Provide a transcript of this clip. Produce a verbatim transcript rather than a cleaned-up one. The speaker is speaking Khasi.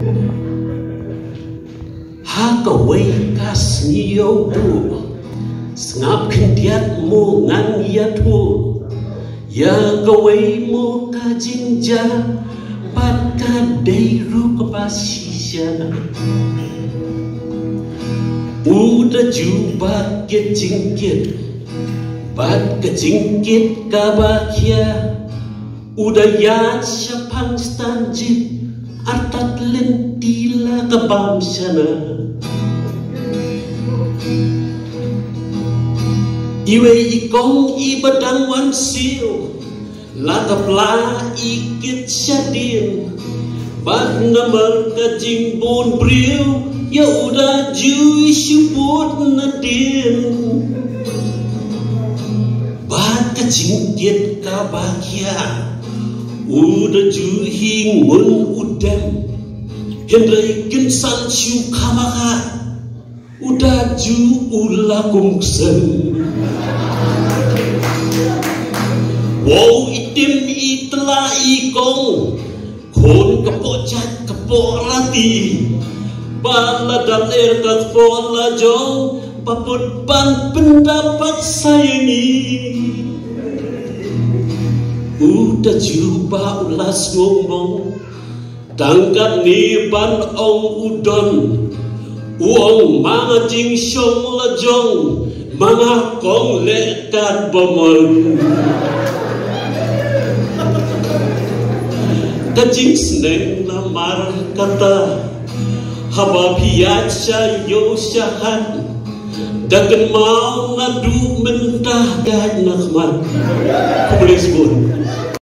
Ha kawei ka sngi ïa u duh, sngap khyndiat mo ngan ïathuh, ïa kawei mo ka jingjia, bad ka dei ruh kaba shisha. U da ju ba kit jingkit, bad ka jingkit kaba khia. U da ïaid shaphang stan jip, artat lynti la ka bam shana. Iwei i kong iba dang wan siew, la ka pla i kit shadien. Bad namar ka jingbun briew, ïa u da ju i shu bud nadien. Bad ka jingkit kaba khia, u da ju hi ngun u dem. Hynrei kin san shu kham ha ka, u da ju u la kum ksem. Wow, i tim i tla i kong, khun ka poh jait ka poh rati. Ba la dap er ka poh la jong, ba put ban pyndap pat sa ïa ngi. U da ju ba u la sngewbang. Tang katne ban ong u don. U ong ma nga jingshong la jong, ma nga kong leh kat ba mon. Ka jingsneng namar kata, haba phi ïaid sha ïew sha hat, da kynmaw naduh mynta ïaid na khmat. Khublei shibun.